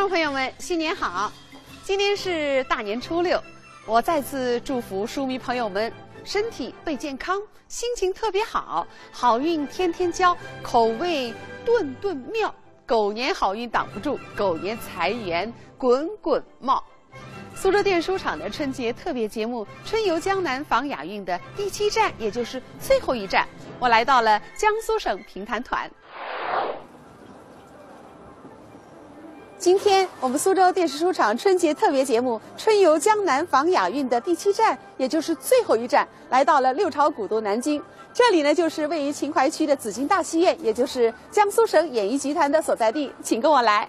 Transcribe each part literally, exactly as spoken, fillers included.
朋友们，新年好！今天是大年初六，我再次祝福书迷朋友们身体倍健康，心情特别好，好运天天交，口味顿顿妙。狗年好运挡不住，狗年财源滚滚冒。苏州电视书场的春节特别节目《春游江南访雅韵》的第七站，也就是最后一站，我来到了江苏省评弹团。今天我们苏州电视书场春节特别节目《春游江南访雅韵》的第七站，也就是最后一站，来到了六朝古都南京。这里呢，就是位于秦淮区的紫金大戏院，也就是江苏省演艺集团的所在地。请跟我来。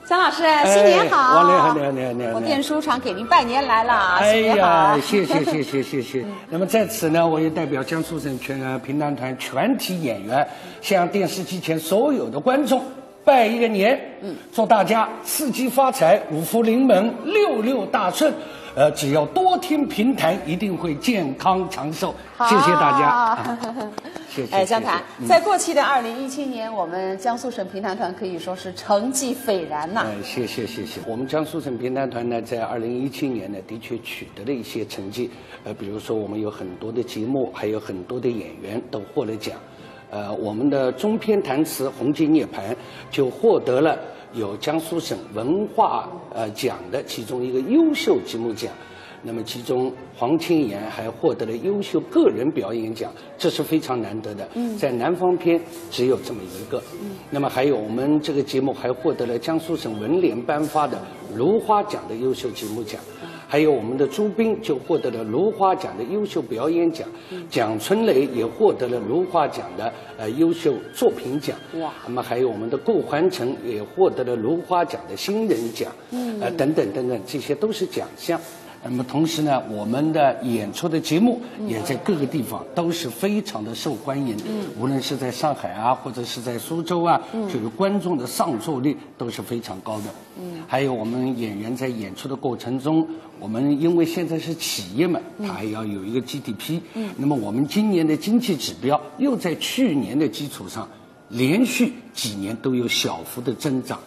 江老师，新年好！王雷，你好，你好，你好。我电视书场给您拜年来了啊！哎呀，新年好！谢谢谢谢谢谢。那么在此呢，我也代表江苏省全评弹团全体演员，向电视机前所有的观众拜一个年，嗯，祝大家四季发财，五福临门，六六大顺。呃，只要多听评弹，一定会健康长寿。谢谢大家。谢谢。哎，江团，在过去的二零一七年，我们江苏省评弹团可以说是成绩斐然呐。哎，谢谢谢谢。我们江苏省评弹团呢，在二零一七年呢，的确取得了一些成绩。呃，比如说我们有很多的节目，还有很多的演员都获了奖。呃，我们的中篇弹词《红尽涅槃》就获得了有江苏省文化呃奖的其中一个优秀节目奖。那么其中黄千岩还获得了优秀个人表演奖，这是非常难得的。嗯，在南方篇只有这么一个。嗯，那么还有我们这个节目还获得了江苏省文联颁发的芦花奖的优秀节目奖，还有我们的朱斌就获得了芦花奖的优秀表演奖，蒋春雷也获得了芦花奖的呃优秀作品奖。哇，那么还有我们的顾环成也获得了芦花奖的新人奖。嗯，呃，等等等等，这些都是奖项。那么同时呢，我们的演出的节目也在各个地方都是非常的受欢迎。嗯，无论是在上海啊，或者是在苏州啊，就是观众的上座率都是非常高的。嗯，还有我们演员在演出的过程中，我们因为现在是企业嘛，它还要有一个 G D P。嗯，那么我们今年的经济指标又在去年的基础上连续几年都有小幅的增长。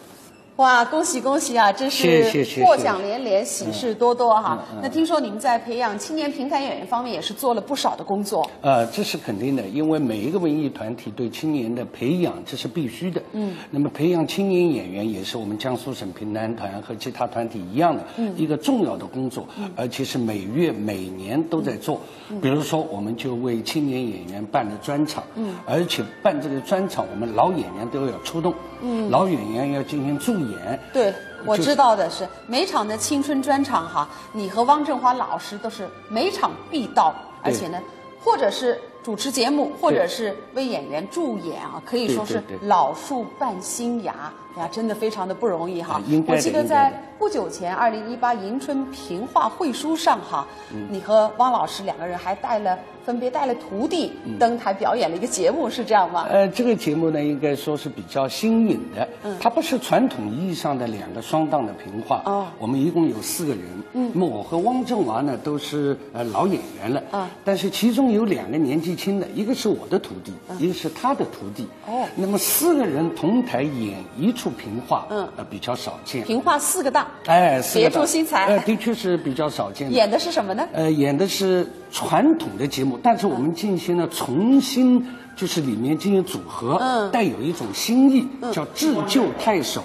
哇，恭喜恭喜啊！真是谢谢谢谢获奖连连，喜事多多哈。嗯嗯那听说你们在培养青年评弹演员方面也是做了不少的工作。呃，这是肯定的，因为每一个文艺团体对青年的培养这是必须的。嗯，那么培养青年演员也是我们江苏省评弹团和其他团体一样的、一个重要的工作，而且是每月每年都在做。比如说，我们就为青年演员办了专场，嗯，而且办这个专场，我们老演员都要出动，嗯，老演员要进行助演。对，我就是知道的是，每场的青春专场哈，你和汪振华老师都是每场必到，而且呢，或者是主持节目，或者是为演员助演啊，可以说是对对对老树伴新芽。哎呀，真的非常的不容易哈！哎应该的我记得应该的在不久前，二零一八迎春评话会书上哈，嗯你和汪老师两个人还带了分别带了徒弟登台表演了一个节目，是这样吗？呃，这个节目呢，应该说是比较新颖的，它不是传统意义上的两个双档的评话。哦我们一共有四个人，嗯，那么我和汪振华呢都是呃老演员了，啊但是其中有两个年纪轻的，一个是我的徒弟，一个是他的徒弟。哦那么四个人同台演一出评话，嗯呃，比较少见。评话四个档，哎，四个档别出心裁哎，的确是比较少见的。演的是什么呢？呃，演的是传统的节目，但是我们进行了重新，就是里面进行组合，嗯带有一种新意，叫置旧太守。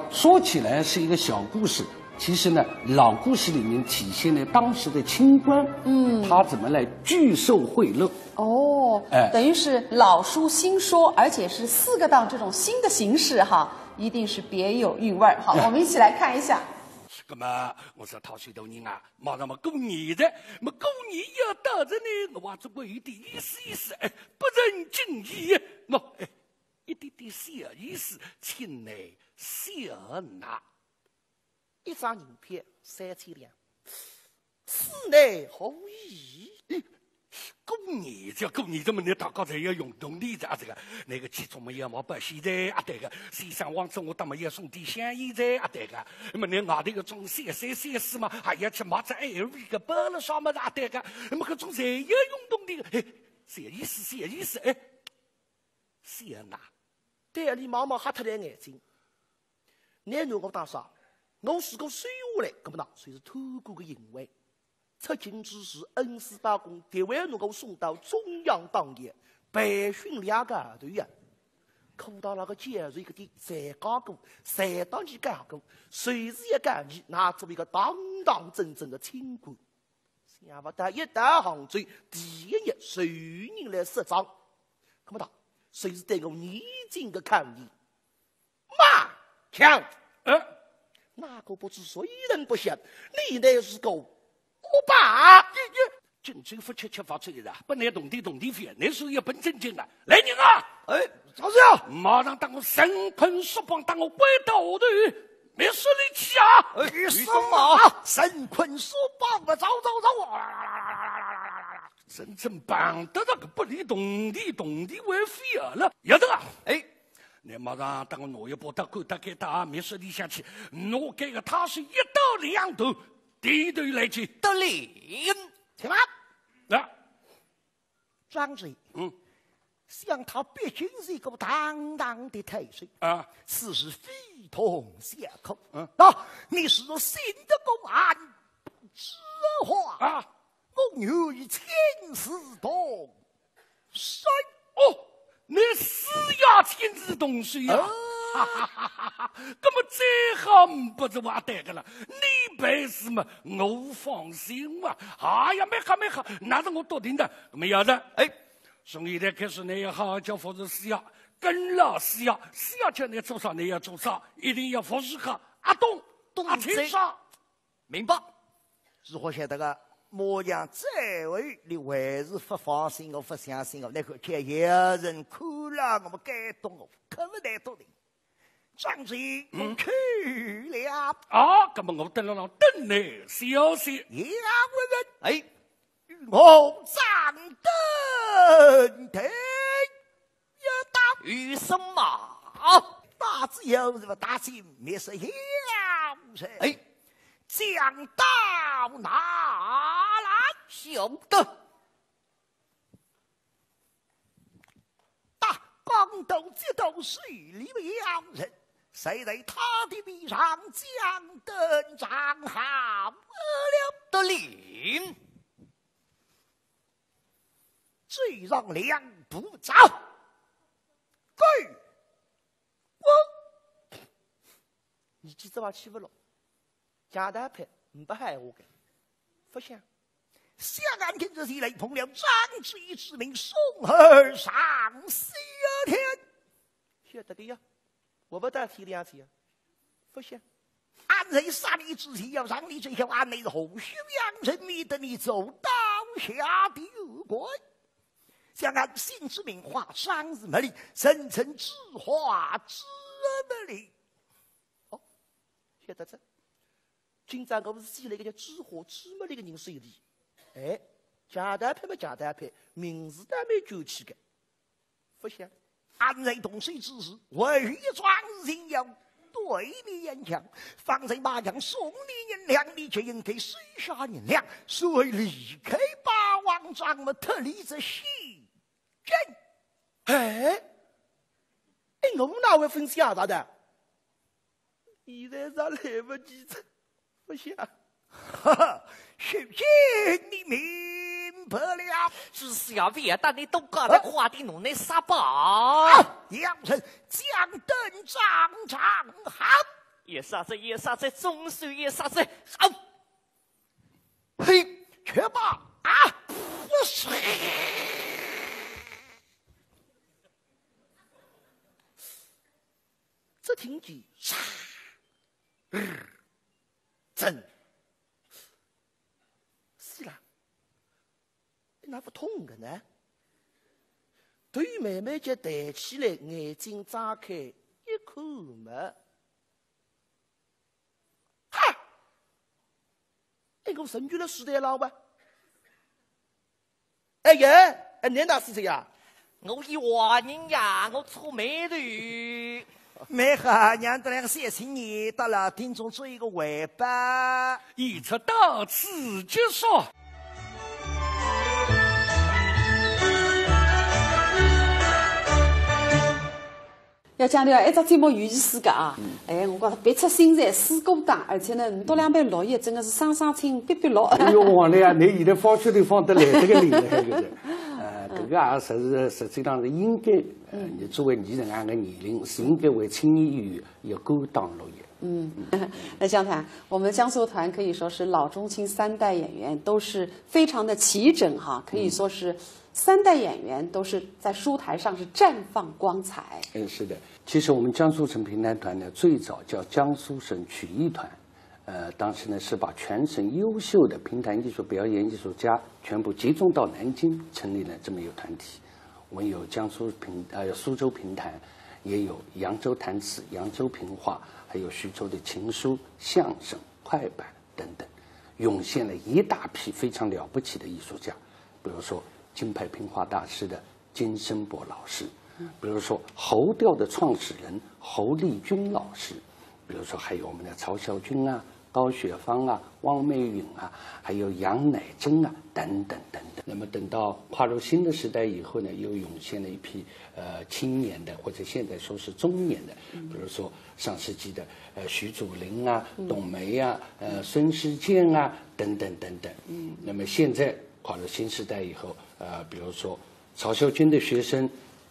说起来是一个小故事，其实呢，老故事里面体现了当时的清官，嗯，他怎么来拒受贿赂。哦，哎等于是老书新说，而且是四个档这种新的形式哈，一定是别有韵味儿。好，我们一起来看一下。葛末我说讨水大人啊，马上么过年哉，么过年要到哉呢，我还总归有点意思意思，哎，不成敬意，喏，哎，一点点小意思，请倷笑纳。一张银票三千两，此乃何意？过年哉，过年哉么，倷大家侪要用铜钿哉啊，搿个，倷个其中么要买保险哉啊，对个，先生往生我搭么要送点香烟哉啊，对个，那么倷外头个种小三小四嘛，还要去买只L V个包了啥么子啊，对个，那么搿种侪要用铜钿个，嘿，小意思，小意思，哎，小纳。对里妈妈瞎脱了眼睛。倷拿我当啥？我如果收下来，搿么呢，算是贪官个行为。出京之时，恩师包公特为拿我送到中央当夜，培训两个号头呀。可当那个教授搿点才讲过，才当年讲过，就是要讲伊，那做一个堂堂正正个清官。想勿到一到杭州，第一日受人来设帐，搿么呢，就是对我严正个抗议。 马强，呃，那个不知谁人不晓，你乃是个恶霸。耶，耶，进京勿吃吃勿醉个，本来动地动地覅，倷是一本正经个，来人啊！哎，啥事啊？马上搭我绳捆索绑，搭我关到后头，密室里去啊！哎，什么？绳捆索绑啊，走，走，走！真正碰得着个不离动地，动地还覅了，要得啊！哎， 倷马上搭我拿一把刀，赶搭该搭密室里向去，拿该个太师一刀两断，点头来见。得令。且慢。啊。张嘴。嗯。想他毕竟是一个堂堂的太师，啊。此事非同小可。嗯。喏，你是信得过俺之话，啊。我愿意亲自动 手。哦，倷师爷亲自动手呀？啊。搿么再好呒不是话谈个了，倷办事嘛，我放心哇。哎呀，蛮好蛮好，那是我笃定个，搿么要得。哎，从现在开始，倷要好好叫服侍师爷，跟牢师爷，师爷叫倷做啥，倷要做啥，一定要服侍好，阿懂？懂哉。阿听啥？ 明白。如何晓得个？末将再会，你还是勿放心我，勿相信我，那个叫有人看了，我们该动我，可勿难动的。张嘴，嗯。我去了。啊，搿么我等了等倷消息。也无人，哎，与我掌灯台。 有道。有什么？大字有什么大字，密室有人。哎，讲到哪来？晓得。大讲到这道水里面有人，谁在他的面上讲灯长好了？得令。 追上两步走。滚！滚！你几只话气勿落，杨大拍呒不害我个，勿响。想俺今日前来碰了张嘴之名，送儿上西天。晓得个呀，我勿打天亮去呀，勿响。 俺在杀你之前要让你知晓，俺乃是洪秀阳人，免得你做刀下的官。想俺姓之名花，生之没力，人称知花知没力。哦，晓得哉。今朝我是死了一个叫知花知没力个人手里。哎，假大拍嘛假大拍，名字倒蛮娇气个。 勿响。俺在动手之时，唯一桩事情要对你演讲。方才马强送你银两，你就应该收下银两，随离开霸王帐么，脱离这西京。哎，哎，我哪会分晓得的？现在是来勿及哉。 勿响。哈哈，如今你明白了。知县爷，但你都讲得快点，侬那啥吧。啊，要人将灯张张好。也杀哉，也杀哉，总算也杀哉，好。嘿，去吧，啊，不是。只听见唰，呃， 真是啦，哪勿痛个呢？头慢慢叫抬起来，眼睛张开一看嘛，哈！哎，我神经了，死得了哇！ 哎呀，哎，倷哪死哉呀？我一坏人呀，我触霉头。蛮好，让得两个小青年到了，听众做一个回报。演出到此结束。要强调，一只节目有意思个啊，哎，我觉着别出心裁，水果档，而且呢，侬笃两杯绿叶，真个是省省清，别别绿。哎哟，王丽啊，侬现在放出头放得来，这个厉害个是。呃，这个啊，实是实际上是应该，呃，你作为你这样个年龄，是应该为青年演员要敢当绿叶。嗯，那湘潭，我们江苏团可以说是老中青三代演员都是非常的齐整哈，可以说是三代演员都是在书台上是绽放光彩。嗯，是的。其实我们江苏省评弹团呢，最早叫江苏省曲艺团，呃，当时呢是把全省优秀的评弹艺术表演艺术家全部集中到南京，成立了这么一个团体。我们有江苏评呃苏州评弹，也有扬州弹词、扬州评话，还有徐州的琴书、相声、快板等等，涌现了一大批非常了不起的艺术家，比如说京派评话大师的金声伯老师，比如说喉调的创始人侯丽君老师，比如说还有我们的曹啸君啊、高雪芳啊、汪美云啊，还有杨乃真啊等等等等。那么等到跨入新的时代以后呢，又涌现了一批呃青年的，或者现在说是中年的，比如说上世纪的呃徐祖林啊、董梅啊、呃孙世建啊等等等等。那么现在跨入新时代以后，呃，比如说曹啸君的学生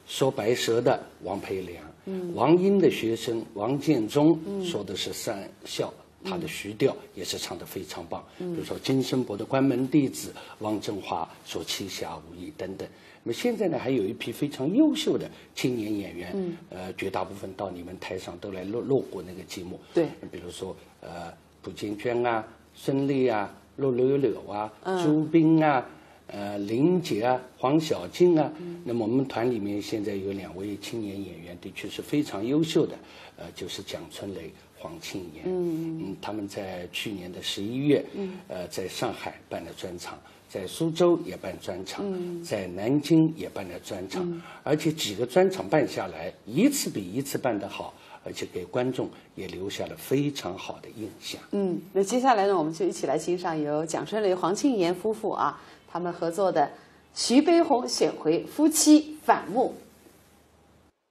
说白蛇的王培良，王英的学生王建中说的是山啸，他的徐调也是唱得非常棒。比如说金声伯的关门弟子汪振华说七侠五义等等。那么现在呢，还有一批非常优秀的青年演员，呃，绝大部分到你们台上都来录录过那个节目。对，比如说呃。 蒲建娟啊、孙俪啊、陆柳柳啊、朱冰啊、呃林杰啊、黄小静啊。那么我们团里面现在有两位青年演员，的确是非常优秀的，呃，就是蒋春雷、黄庆炎。嗯，他们在去年的十一月，呃，在上海办了专场，在苏州也办专场，在南京也办了专场，而且几个专场办下来，一次比一次办得好，而且给观众 也留下了非常好的印象。嗯，那接下来呢，我们就一起来欣赏由蒋春雷、黄庆炎夫妇啊，他们合作的徐悲鸿选回《夫妻反目》。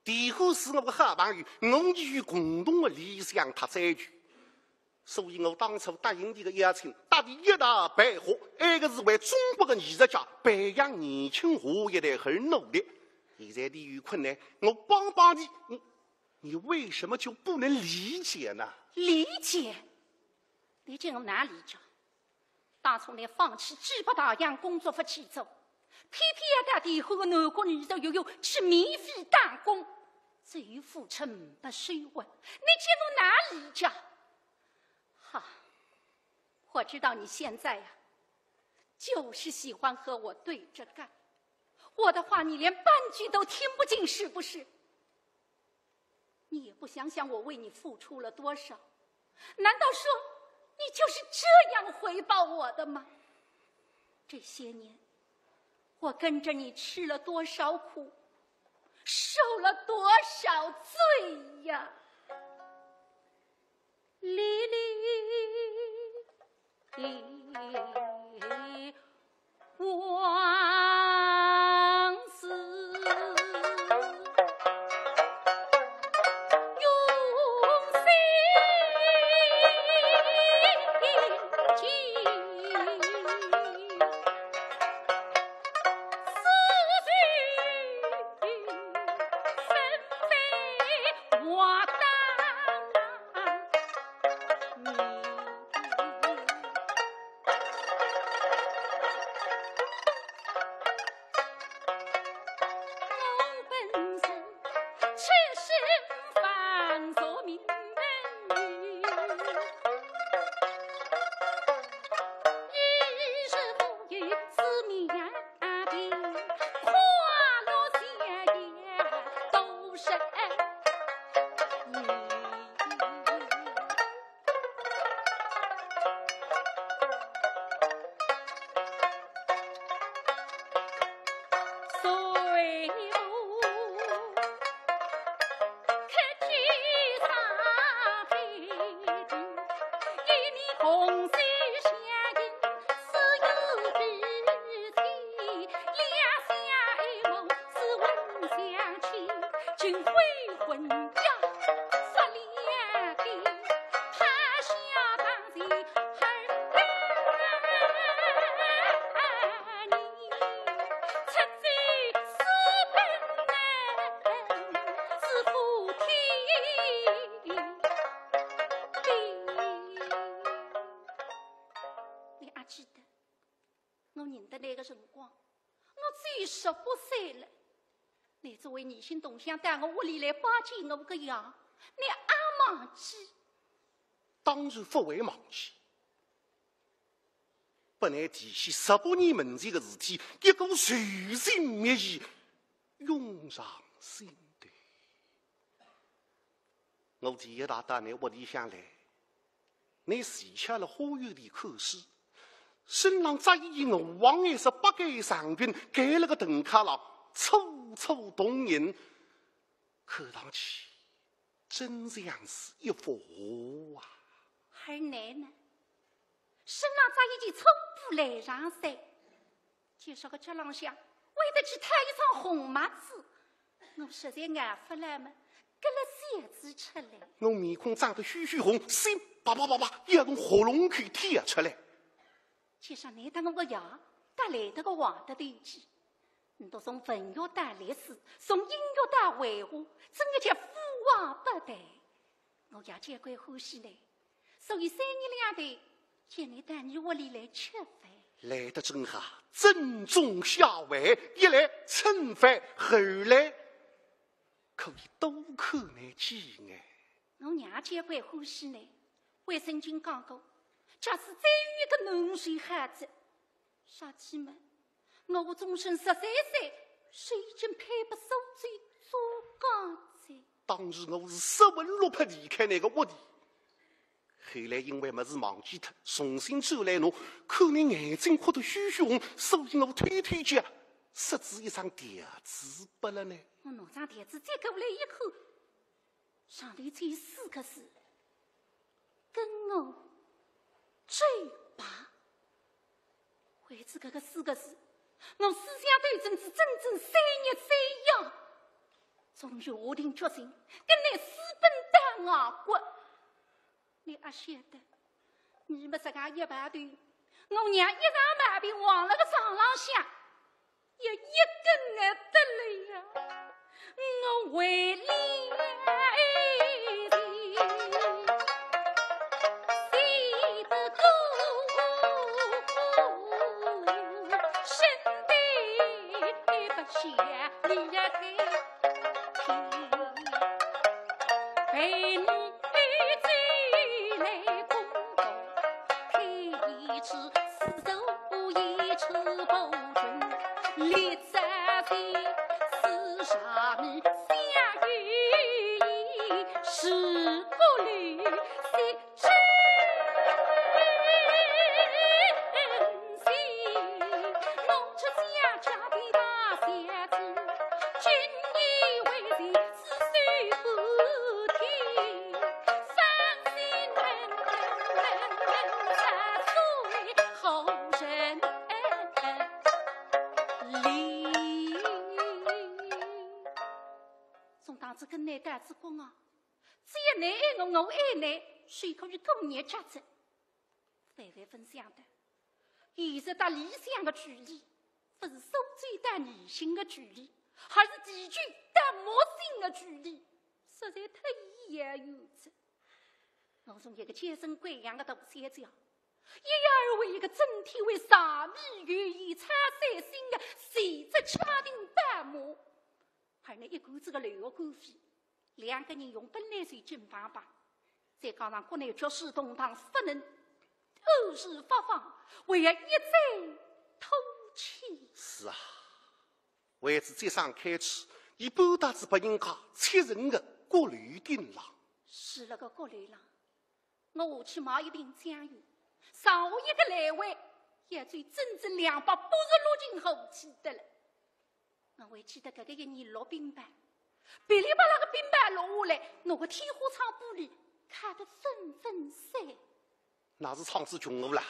田汉是我个好朋友，我们有共同的理想搭追求，所以我当初答应伊个邀请，搭伊一道办活，埃个是为中国个艺术家培养年轻下一代而努力。现在伊有困难，我帮帮伊。你 你为什么就不能理解呢？理解？你叫我哪理解？当初你放弃几百大洋工作不去做，偏偏要到田汉个南国艺术学院去免费打工，只有付出没收获，你叫我哪理解？哈，我知道你现在呀，就是喜欢和我对着干。我的话你连半句都听不进，是不是？ 你也不想想我为你付出了多少？难道说你就是这样回报我的吗？这些年，我跟着你吃了多少苦，受了多少罪呀！离离辰光，我只有十八岁了。你作为异姓同乡到我屋里来拜见我个爷，你阿忘记？当然勿会忘记。拨倷提起十八年门前个事体，一股仇恨灭意涌上心头。我第一趟到倷屋里向来， 倷是吃了花园里口水，身浪着一件鹅黄颜色八改长裙，盖了个藤卡郎，楚楚动人，看上去真像是一幅画啊。而你呢，身浪着一件粗布蓝长衫， 就说个脚浪向为得去套一双红袜子，我实在咬勿牢么，咯了笑仔出来。我面孔涨得血血红，心啪啪啪啪，要从喉咙口跳出来。就说你搭我个爷，搭来得个坏得头去，你都从文学到历史，从音乐到繪画，真个叫无话不谈。 我爷交关欢喜你，所以三日两头叫你到伲屋里来吃饭。来得正好，正中下怀，一来蹭饭，二来可以多看你几眼。我娘交关欢喜你，我曾经讲过，假使再有一个囡儿就好哉，啥体么？ 我终身十三岁，就已经配拨苏州做家哉。当时我是失魂落魄离开倷个屋里，后来因为物事忘记脱，重新转来倷，看倷眼睛哭得血血红，所以我偷偷叫，塞仔一张条子拨了倷。我拿张条子接过来一看， 上头只有四个字：“跟我走吧。”为仔搿个四个字，我思想斗争仔整整三日三夜，终于下定决心，跟倷私奔到外国。倷阿晓得，伲么实梗一碰头，我娘一场毛病，横了个床浪向， 也一个月得了呀。我为了爱情，死得过，身体不下你也得听。为你走来公公，可以吃四周一处不准，立在这四十米下有一是个绿色真心，弄出家家的大小子，今以为是 是谁不听？伤心人人人人，才是好人哩。总当仔跟倷搭仔过啊，只要倷爱我，我爱倷，就可以过日脚哉。 万万勿想到，现实搭理想的距离，勿是苏州搭宜兴的距离，而是地球搭木星的距离，实在太遥远哉。我从一个娇生惯养的大小姐，一跃而为一个整天为柴米油盐操碎心的全职家庭保姆。 而倷一干子个流学费，两个人用本来就紧巴巴，再加上国内局势动荡，勿能按时发放，还要一再拖欠。是啊，为仔节省开支，伊搬到仔拨人家七层的阁楼顶浪。是了个阁楼浪， 我下去买一瓶酱油，上下一个来回，也就整整两百八十六斤好几的了。我还记得搿个一年落冰雹，噼里啪啦个冰雹落下来，拿个天花窗玻璃敲得粉粉碎。那是撑仔穷我啦，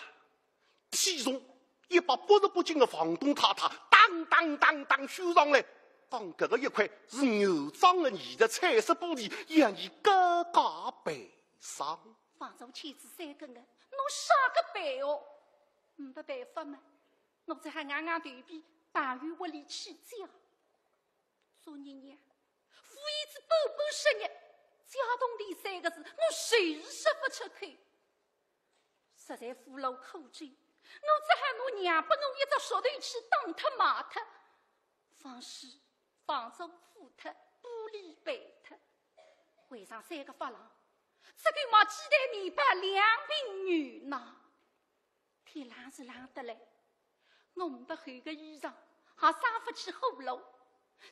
体重一百八十八斤的房东太太，当当当当修上来，当搿个一块是牛装的二十彩色玻璃，让伊个个赔 上。房租欠仔三个月，侬啥个办哦？没办法嘛，我只好硬硬头皮，搬回屋里去住。做日日，付一次半半十日，借铜钿三个字，我就是说不出口。实在无路可走，我只好拿娘拨我一只石头去打脱卖脱，房书房租付脱，玻璃赔脱，还剩三个法郎，只够买几袋面包、两瓶牛奶。天冷是冷得来，我呒不厚个衣裳，也生勿起火炉，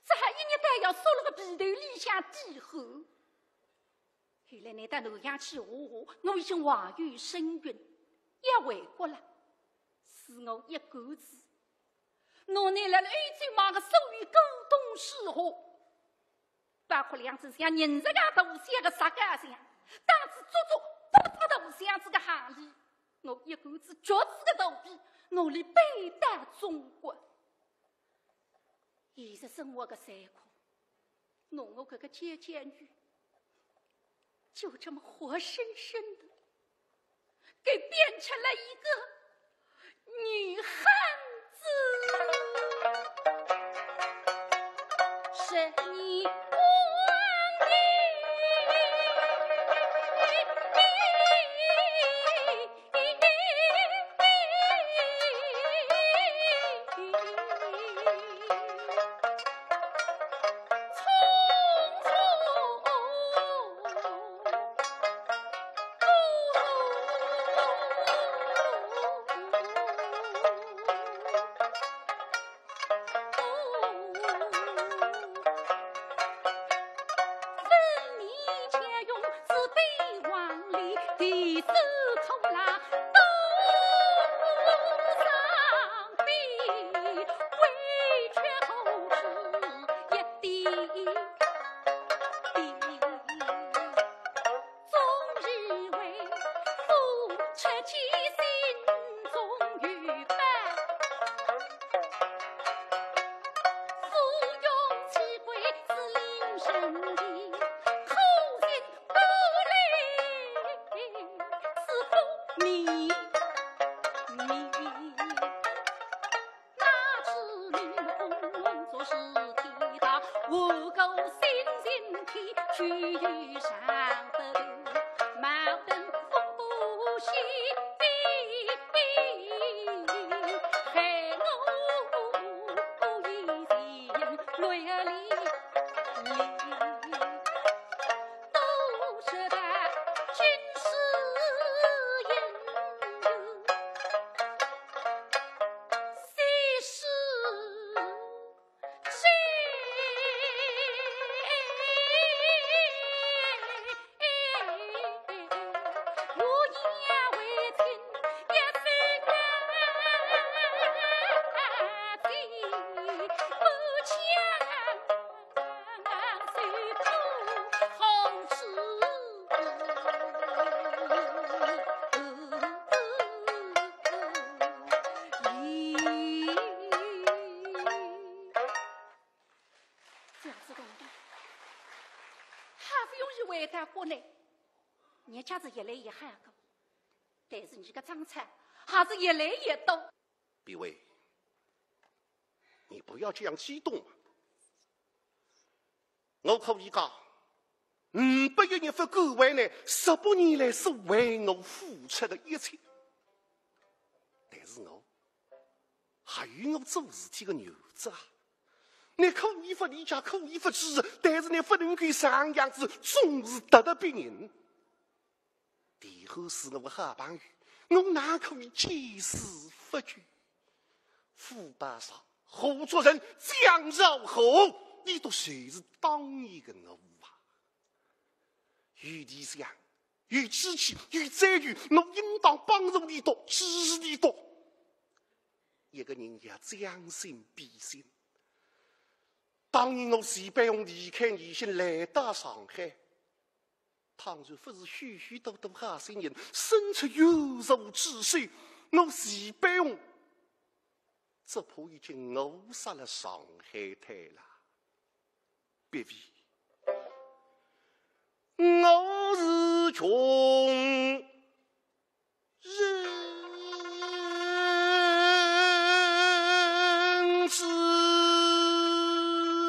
只好一日到夜缩辣个被头里向抵寒。后来拿到南洋去学画画，我已经怀有身孕，要回国了，是我一个子，拿拿来了欧洲买个所有古董书画，包括两只像人实梗大小个石膏像，打仔足足八百大像仔个行李，我一个子脚趾个肚皮，拿伊背到中国。 现实生活个残酷，拿我搿个娇娇女，就这么活生生的给变成了一个女汉子。是你光阴。这样子弄的，好不容易回到国内，日脚是越来越好过，但是伲个争吵还是越来越多。 毕卫，你不要这样激动啊。我可以讲，呒不一日勿敢为难倷十八年来所为我付出的一切。但是我还有我做事体的原则啊。倷可以勿理解，可以勿支持，但是倷勿能够这样子总是得罪别人。 田汉是我的好朋友，我哪可以见死不救？傅抱石、何作仁、江兆和，俚笃侪是当年的我啊。有理想、有志气、有追求，我应当帮助俚笃，支持俚笃。一个人要将心比心。当年我徐悲鸿离开宜兴来到上海， 倘若勿是许许多多好心人伸出援助之手，我徐悲鸿只怕已经饿煞了上海滩了。毕卫，我是穷人之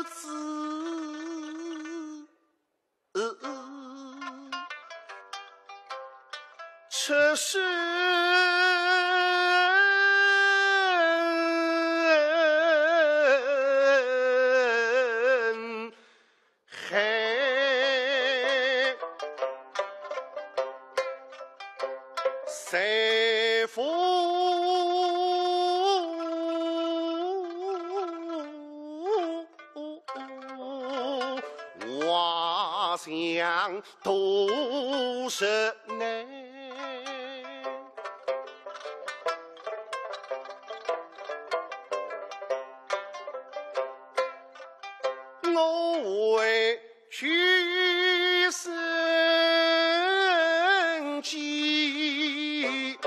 子。 出身大夫画像多实难。我为 举身寄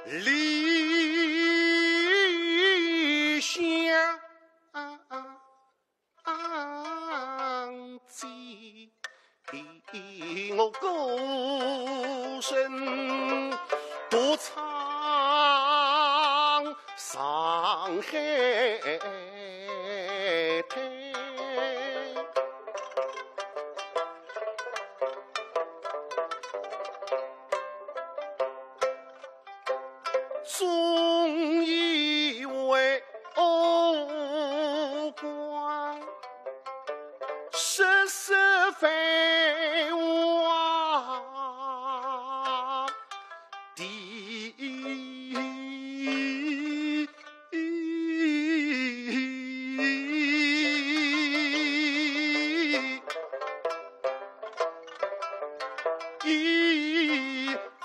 李相借。 我孤身独闯上海滩。总以为我官 实是繁华的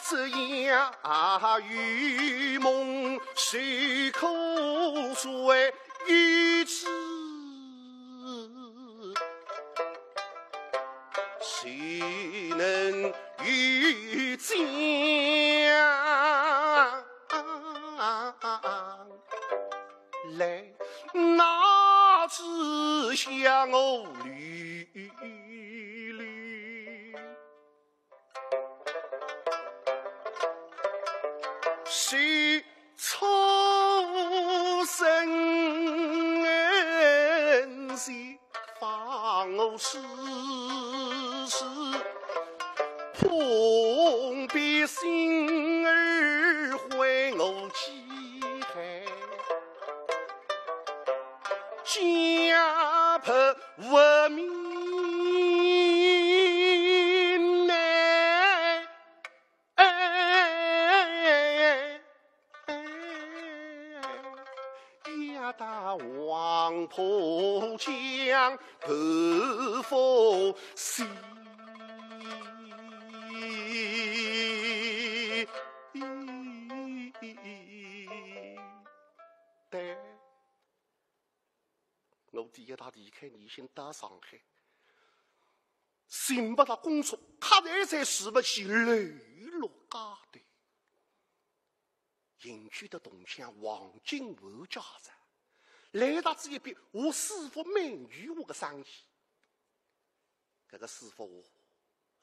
这样，如梦似苦水，与之 谁能御驾来？哪知下我碌碌， 谁出身前，放我世事，碰壁心儿悔我几回，家破 无名来，呀，大王破将不复起。对。 我第一趟离开宜兴到上海，寻勿着工作，客栈侪住勿起，流落街头。隐居到同乡王金华家中，来到仔一爿，我师父蛮有我个生意。搿个师父哦，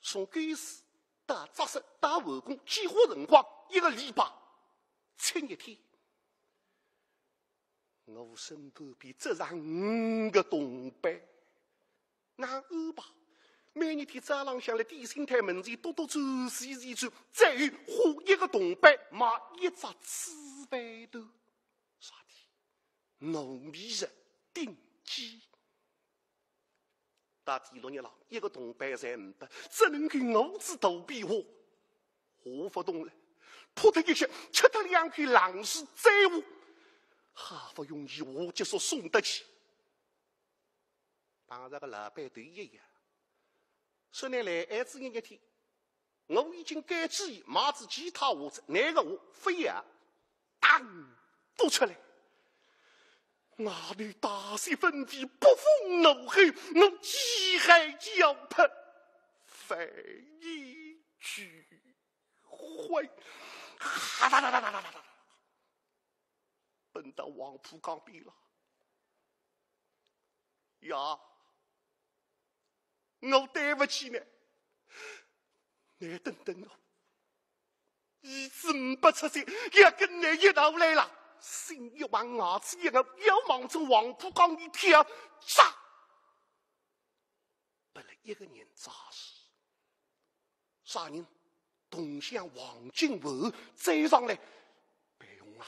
从该时到扎实到完工，几化辰光一个礼拜七日天。 我身旁边只剩五个同伴，哪安排？每日天早浪向辣点心摊门前踱踱转、转转转，再有花一个铜钿买一只紫饭团。啥体？糯米食、丁记。 到第六日了，一个铜钿侪呒不，只能够饿仔肚皮下，下勿动了，扑脱一歇，吃脱两口冷水再下，好不容易下脚速松得气。碰着个老板头一样，说：“倷来晏仔一日天， 我已经改主意，买仔其他画哉，倷个画勿要。”当，扑出来。外头大雪纷飞，暴风怒吼，我饥寒交迫，万念俱灰。哈哒哒哒哒哒哒哒，奔到黄浦江边了。呀， 我对勿起倷，倷等等我，一直呒不出息，要跟倷一道来了。心一横，牙齿一咬，要望仔黄浦江里跳，扎！拨了一个人扎死。啥人？同乡王金华追上来：“白兄啊，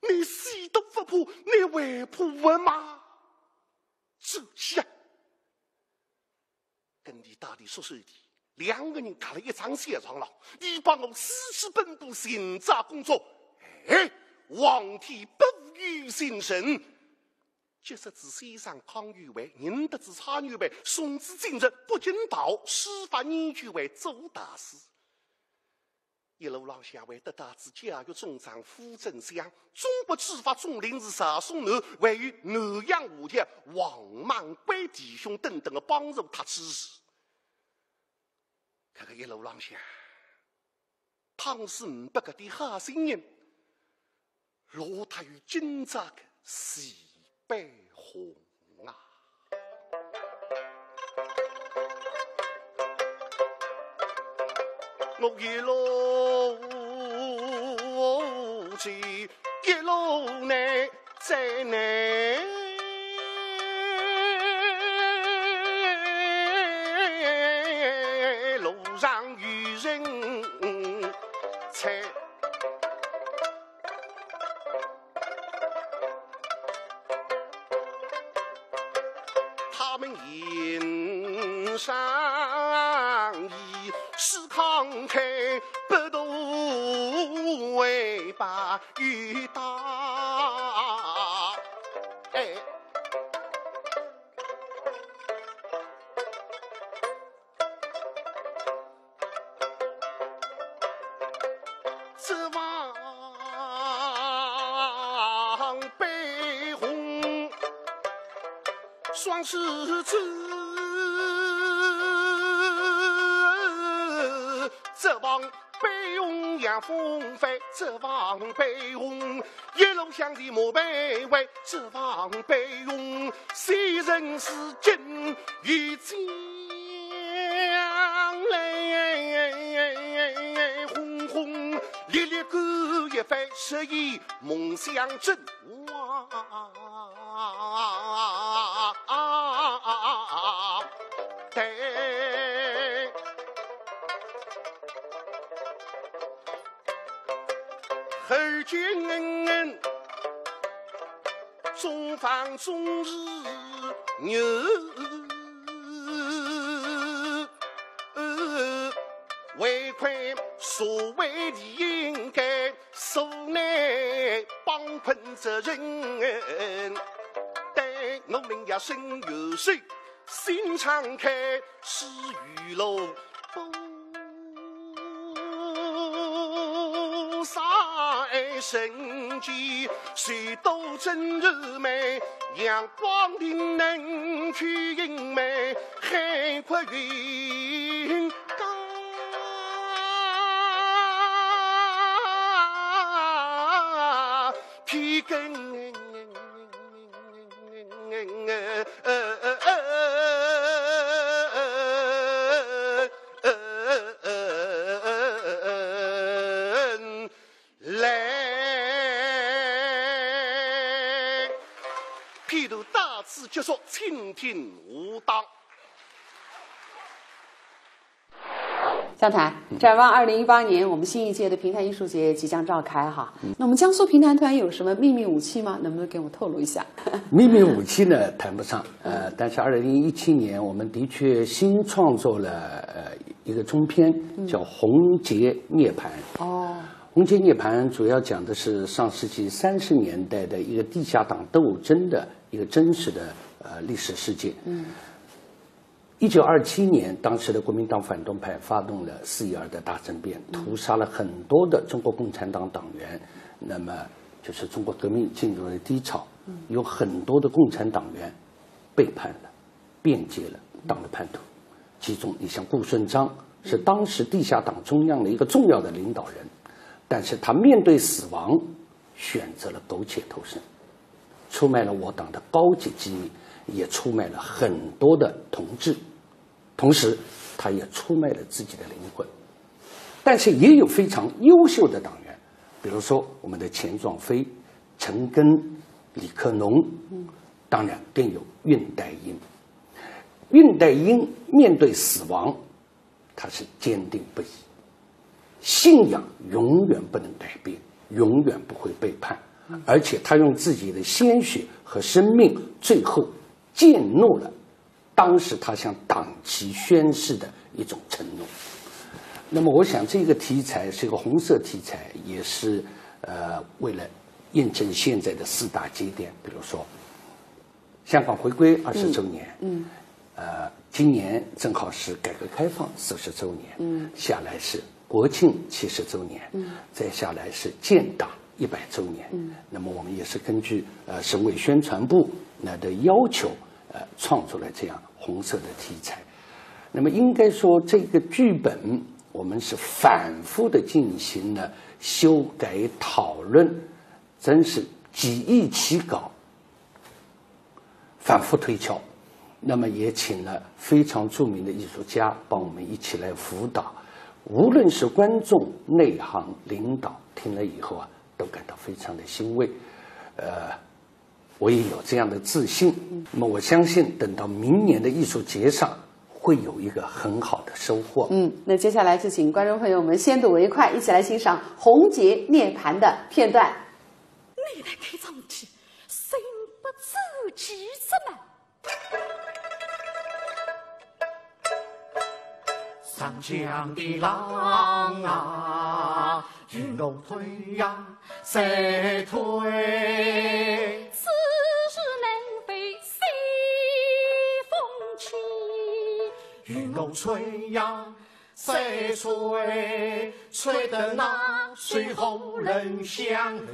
倷死都勿怕，倷还怕活吗？ 走起啊！”跟俚搭俚说说俚，两个人靠了一张小床了，你帮我四处奔波寻找工作。哎，皇帝不语心神，即使是先生康有为，认得字蔡元培，送至京师，不仅道书法研究会做大事。一路浪向还得到仔教育总长傅正香、中国书法总领事赵松南，还有南阳华侨王孟贵弟兄等等的帮助搭支持。搿个一路浪向，倘使呒不搿点好心人，落得有今朝个徐悲鸿啊。我一路追，一路难再难，路上有人在。 他们言上已是慷慨，不图回报与答。哎。 指望悲鸿，双手指，指望悲鸿扬风帆，指望悲鸿一路向前马背尾，指望悲鸿虽然是今与将来，轰轰烈烈干一番，实现梦想真。 哇，对，而今中方终日有 为困所谓理应该，所内帮困责任，待我们要伸援手，心常开，是雨露不洒爱神迹，谁都真如美，阳光定能去明媚， 海阔云高天更。来，批斗到此结束，请听下档。江台，展望二零一八年，我们新一届的评弹艺术节即将召开哈。那我们江苏评弹团有什么秘密武器吗？能不能给我们透露一下？秘密武器呢，谈不上。呃，但是二零一七年，我们的确新创作了呃一个中篇，叫《鸿结涅槃》。哦， 《鸿结涅槃》主要讲的是上世纪三十年代的一个地下党斗争的一个真实的呃历史事件。嗯，一九二七年，当时的国民党反动派发动了四一二的大政变，屠杀了很多的中国共产党党员。那么就是中国革命进入了低潮，有很多的共产党员背叛了。 变节了，当了叛徒。其中，你像顾顺章是当时地下党中央的一个重要的领导人，但是他面对死亡，选择了苟且偷生，出卖了我党的高级机密，也出卖了很多的同志，同时他也出卖了自己的灵魂。但是也有非常优秀的党员，比如说我们的钱壮飞、陈赓、李克农，当然更有恽代英。恽代英面对死亡，他是坚定不移，信仰永远不能改变，永远不会背叛，而且他用自己的鲜血和生命，最后践踏了当时他向党旗宣誓的一种承诺。那么，我想这个题材是一个红色题材，也是呃为了验证现在的四大节点，比如说香港回归二十周年，嗯，呃，今年正好是改革开放四十周年，嗯，下来是国庆七十周年，嗯，再下来是建党一百周年。嗯，那么我们也是根据呃省委宣传部那的要求，呃，创作了这样红色的题材。那么应该说，这个剧本我们是反复的进行了修改讨论，真是几易其稿，反复推敲。那么也请了非常著名的艺术家帮我们一起来辅导，无论是观众、内行、领导听了以后啊，都感到非常的欣慰。呃，我也有这样的自信。那么我相信，等到明年的艺术节上，会有一个很好的收获。嗯，那接下来就请观众朋友们先睹为快，一起来欣赏《红结涅槃》的片段。你来开张去，心不足其什么？长江的浪啊，与我推呀，再推。此事能被西风起，与我吹呀，再吹，吹得那水喉咙向后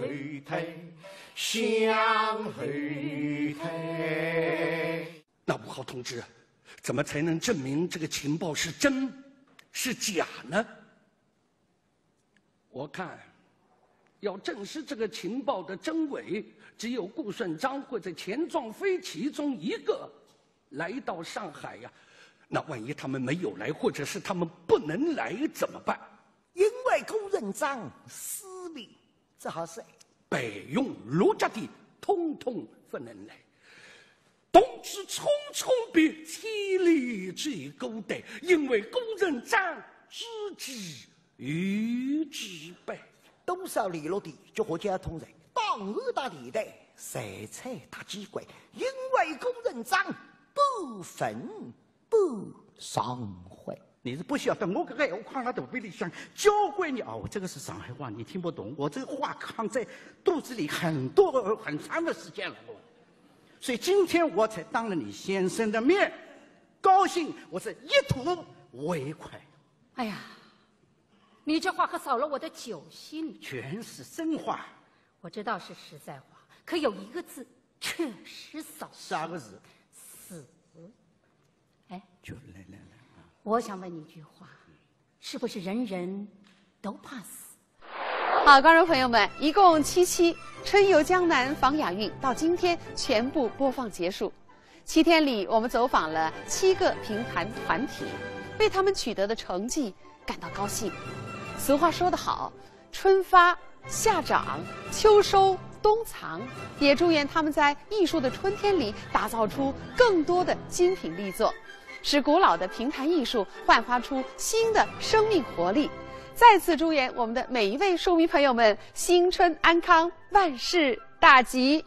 退，向后退。那吴号同志，怎么才能证明这个情报是真是假呢？我看，要证实这个情报的真伪，只有顾顺章或者钱壮飞其中一个来到上海呀。那万一他们没有来，或者是他们不能来怎么办？因为顾顺章势利，只好说：备用六甲的统统不能来。同志匆匆避千里之孤单，因为顾顺章知己于之辈。多少联络的局和交通人，档案搭电台，侪在搭机关，因为顾顺章不分不上会。你是不晓得，我搿个闲话囥辣肚皮里向，交关年哦，这个是上海话，你听不懂。我这个话囥在肚子里很多很长的时间了，我。所以今天我才当了你先生的面，高兴，我是一吐为快。哎呀，你这话可扫了我的酒心。全是真话。我知道是实在话，可有一个字确实扫。啥个字？死。哎，就来来来啊！我想问你一句话，是不是人人都怕死？好，观众朋友们，一共七期《春游江南访雅韵》到今天全部播放结束。七天里，我们走访了七个评弹团体，为他们取得的成绩感到高兴。俗话说得好，春发夏长，秋收冬藏，也祝愿他们在艺术的春天里打造出更多的精品力作，使古老的评弹艺术焕发出新的生命活力。再次祝愿我们的每一位书迷朋友们新春安康，万事大吉。